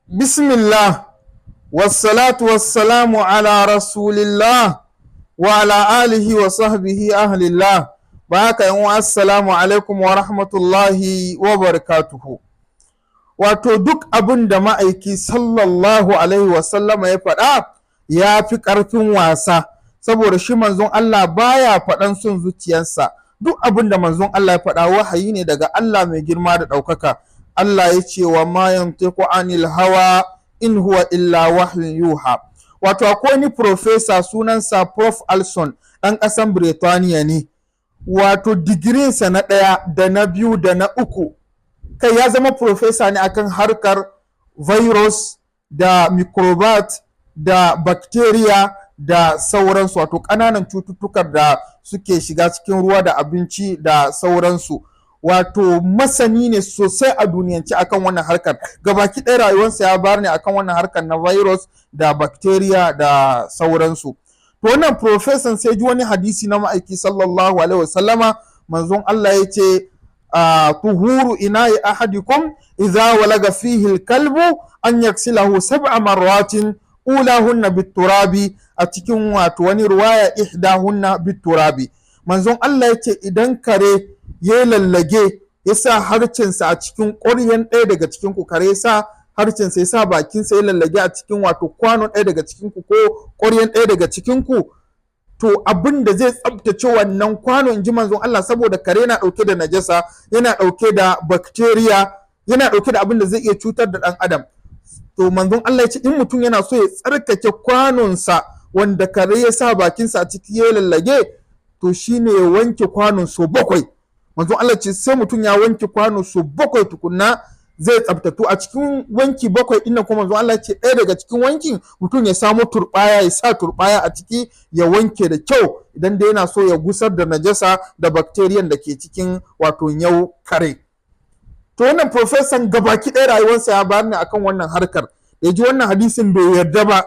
Bismillah, wassalatu wassalamu ala rasulillah wa ala alihi wa sahbihi ahlillah. Ba haka yan, assalamu alaikum wa rahmatullahi wa barakatuhu. Wato duk abin da ma'aiki sallallahu alaihi wasallama ya faɗa ya fi ƙarfin wasa, saboda shi manzon Allah baya faɗan son zuciyarsa. Duk abin da manzon Allah ya faɗa wahayi ne daga Allah mai girma da ɗaukaka. Allah ya ce: "Wa ma yantiqu anil hawa in huwa illa wahyun yuha." Wato akwai wani professor, sunansa Prof Alson, ɗan ƙasan Birtaniya ne. Wato digirinsa na ɗaya da na biyu da na uku, kai ya zama professor ne akan harkar virus da microbat da bacteria da sauransu, wato ƙananan cututtukar da suke shiga cikin ruwa da abinci da sauransu. Wato masani ne sosai a duniyance akan wannan harkar. Gabaki ɗaya rayuwarsa ya bar ne akan wannan harkar na virus da bacteria da sauransu. To wannan professor sai ji wani hadisi na ma'aiki sallallahu alaihi wasallama. Manzon Allah ya ce: "Tuhuru ina'i ahadikum idza walaga fihi alkalbu an yaghsilahu sab'a marratin, ulahunna biturabi." A cikin wato wani ruwaya, ihdahunna biturabi. Manzon Allah ya ce idan kare ya lallage, ya sa harcinsa a cikin ƙwaryan ɗaya daga cikin ku, kare ya sa harcinsa, ya sa bakinsa ya lallage a cikin wato kwano ɗaya daga cikin ku ko ƙwaryan ɗaya daga cikin ku, to abin da zai tsabtace wannan kwano, in ji manzon Allah, saboda kare na ɗauke da najasa, yana ɗauke da bacteria, yana ɗauke da abin da zai iya cutar da ɗan adam. To manzon Allah ya ce in mutum yana so ya tsarkake kwanonsa wanda kare ya sa bakinsa a ciki ya lallage, to shine ya wanke kwanon so bakwai. Manzon Allah ce sai mutum ya wanke kwano so bakwai tukunna zai tsabtatu. A cikin wanki bakwai ɗin kuma, manzon Allah ce ɗaya daga cikin wankin, mutum ya samo turbaya, ya sa turbaya a ciki, ya wanke da kyau, idan dai yana so ya gusar da najasa da bacteriyan da ke cikin wato yau kare. To wannan profesan gabaki ɗaya rayuwarsa ya bayar ne akan wannan harkar. Da ya ji wannan hadisin bai yarda ba,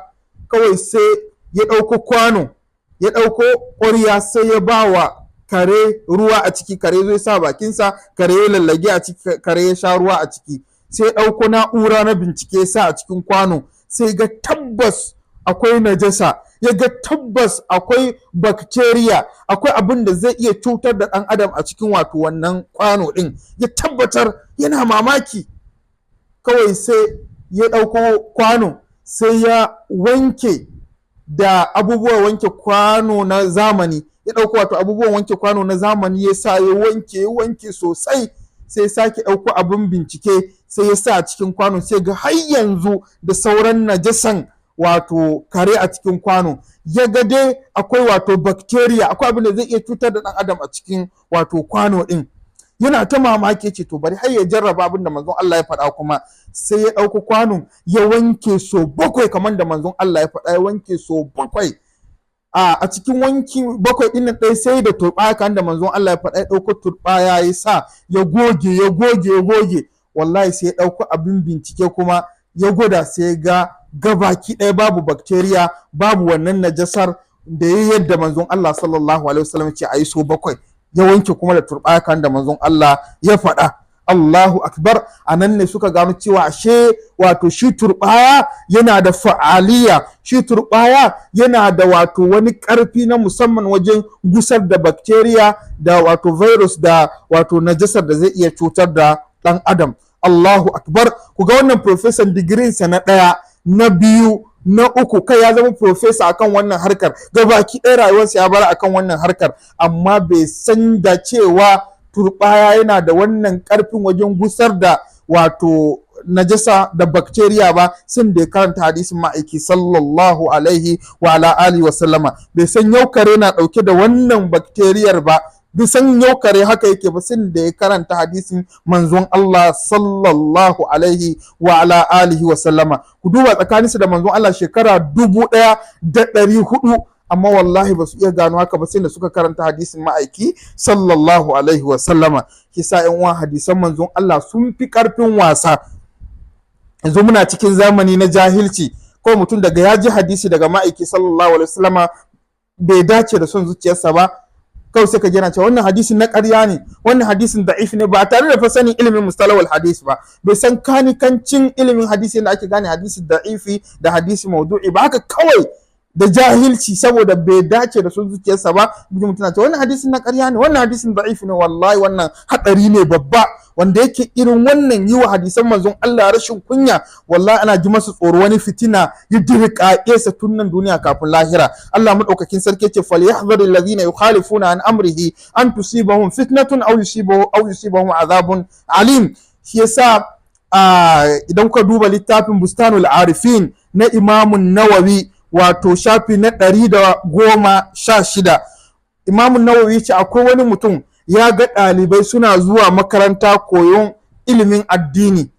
kawai sai ya ɗauko kwano, ya ɗauko ƙwarya, sai ya ba wa kare ruwa a ciki. Kare zai sa bakinsa, kare ya lallage a ciki, kare ya sha ruwa a ciki. Sai ya ɗauko na'ura na bincike, sa a cikin kwano, sai ga tabbas akwai najasa, ya ga tabbas akwai bacteria, akwai abin da zai iya cutar da ɗan adam a cikin wato wannan kwano ɗin. Ya tabbatar, yana mamaki. Kawai sai ya ɗauko kwano, sai ya wanke da abubuwan wanke kwano na zamani. Ya ɗauko wato abubuwan wanke kwano na zamani, ya sa, ya wanke, ya wanke sosai. Sai ya sake ɗauko abin bincike, sai ya sa a cikin kwano, sai ga har yanzu da sauran najasan wato kare a cikin kwano. Ya ga dai akwai wato bacteria, akwai abin da zai iya cutar da ɗan adam a cikin wato kwano ɗin. Yana ta mamaki, ce to bari har ya jarraba abin da manzon Allah ya faɗa kuma. Sai ya ɗauko kwanon, ya wanke so bakwai kamar da manzon Allah ya faɗa. Ya wanke so bakwai. A cikin wanki bakwai ɗin, ɗaya sai da turɓaya kan da manzon Allah ya faɗa. Ya ɗauko turɓaya, ya sa, ya goge, ya goge, ya goge. Wallahi sai ya ɗauko abin bincike kuma ya gwada, sai ya ga gabaki ɗaya babu bacteria, babu wannan najasar da ya yadda manzon Allah sallallahu alaihi wasallam ce a yi so bakwai. Ya wanke kuma da turɓaya kan da manzon Allah ya faɗa. Allahu akbar! A nan ne suka gano cewa ashe wato shi turɓaya yana da fa'aliya, shi turɓaya yana da wato wani ƙarfi na musamman wajen gusar da bacteria da wato virus da wato najasar da zai iya cutar da ɗan adam. Allahu akbar! Ku ga wannan professor, digirinsa na ɗaya, na biyu, na uku, kai ya zama professor akan wannan harkar. Gabaki ɗaya rayuwarsa ya bar akan wannan harkar, amma bai san da cewa turbaya yana da wannan ƙarfin wajen gusar da wato najasa da bacteria ba, sun da ya karanta hadisin ma'aiki sallallahu alaihi wa ala alihi wa sallama. Bai san yau kare na ɗauke da wannan bacteriyar ba, bai san yau kare haka yake ba, sun da ya karanta hadisin manzon Allah sallallahu alaihi wa ala alihi wa sallama. Ku duba, tsakaninsu da manzon Allah shekara 1400, amma wallahi ba su iya gano haka ba sai da suka karanta hadisin ma'aiki sallallahu alaihi wa sallama. Kisa yan uwan, hadisan manzon Allah sun fi karfin wasa. Yanzu muna cikin zamani na jahilci, ko mutum daga ya ji hadisi daga ma'aiki sallallahu alaihi wa sallama bai dace da son zuciyarsa ba, Kawai sai ka jira cewa wannan hadisin na ƙarya ne, wannan hadisin da'if ne, ba tare da fa sanin ilimin mustalahul hadis ba, bai san kanikancin ilimin hadisi da ake gane hadisi da'ifi da hadisi maudu'i ba. Haka kawai da jahilci, saboda bai dace da son zuciyarsa ba, mutum tana cewa wannan hadisin na ƙarya ne, wannan hadisin da'ifi ne. Wallahi wannan hatsari ne babba. Wanda yake irin wannan yi wa hadisan manzon Allah rashin kunya, wallahi ana ji masa tsoro wani fitina ya dirƙaƙe sa tun nan duniya kafin lahira. Allah madaukakin sarki ce: "Falyahdhar alladhina yukhalifuna an amrihi an tusibahum fitnatun aw yusibahum azabun alim." Shi yasa idan kuka duba littafin Bustanul Arifin na Imamun Nawawi, wato shafi na 116, Imamun Nawawi ce akwai wani mutum ya ga ɗalibai suna zuwa makaranta koyon ilimin addini.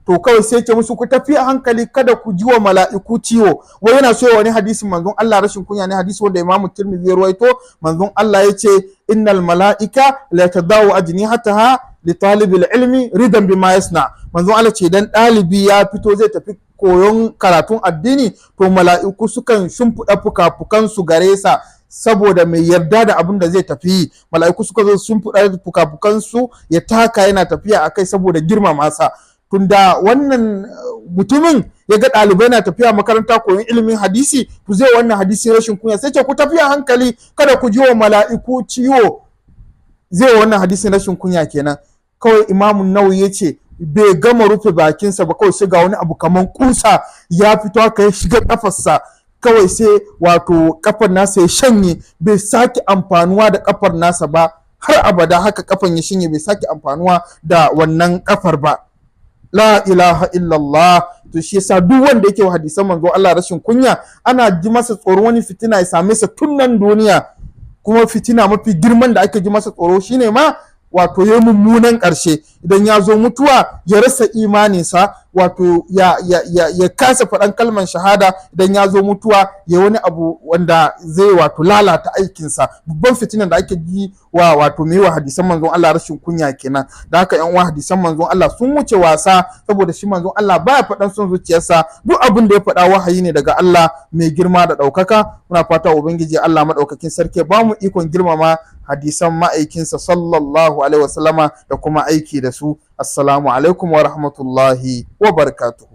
To kawai sai ce musu, "Ku tafi a hankali, kada ku ji wa mala'iku ciwo." Wai yana so wani hadisin manzon Allah rashin kunya ne, hadisi wanda Imamu Tirmidhi ya ruwaito. Manzon Allah ya ce: "Innal mala'ika la tadau ajnihataha li talibil ilmi ridan bima yasna." Manzon Allah ce dan ɗalibi ya fito zai tafi koyon karatun addini, to mala'iku sukan shimfiɗa fuka-fukan su gare sa saboda mai yarda da abin da zai tafi. Mala'iku suka zo shimfiɗa fuka-fukan su ya taka yana tafiya akai saboda girmama sa. Tunda wannan mutumin ya ga ɗalibai na tafiya makaranta koyon ilimin hadisi, to zai wannan hadisi rashin kunya, sai ce, "Ku tafi a hankali, kada ku ji wa mala'iku ciwo." Zai wannan hadisin rashin kunya kenan. Kawai Imamun Nawawi ya ce bai gama rufe bakinsa ba, kawai sai ga wani abu kaman kusa ya fito haka ya shiga kafarsa. Kawai sai wato kafar nasa ya shanye, bai sake amfanuwa da kafar nasa ba har abada. Haka kafan ya shanye, bai sake amfanuwa da wannan kafar ba. La ilaha illallah. To shi yasa duk wanda yake wa hadisan manzo Allah rashin kunya, ana ji masa tsoro wani fitina ya same sa tun nan duniya. Kuma fitina mafi girman da ake ji masa tsoro shine ma wato ya mummunan ƙarshe, idan ya zo mutuwa ya rasa imaninsa, wato ya kasa faɗan kalman shahada. Idan ya zo mutuwa ya wani abu wanda zai wato lalata aikinsa. Babban fitinan da ake ji wa wato mai wa hadisan manzon Allah rashin kunya kenan. Da haka yan uwa, hadisan manzon Allah sun wuce wasa, saboda shi manzon Allah baya faɗan son zuciyarsa. Duk abin da ya faɗa wahayi ne daga Allah mai girma da ɗaukaka. Muna fata Ubangiji Allah maɗaukakin sarki ba mu ikon girmama hadisan ma'aikinsa sallallahu alaihi wasallama da kuma aiki da su. Assalamu alaikum wa rahmatullahi wa barakatuhu.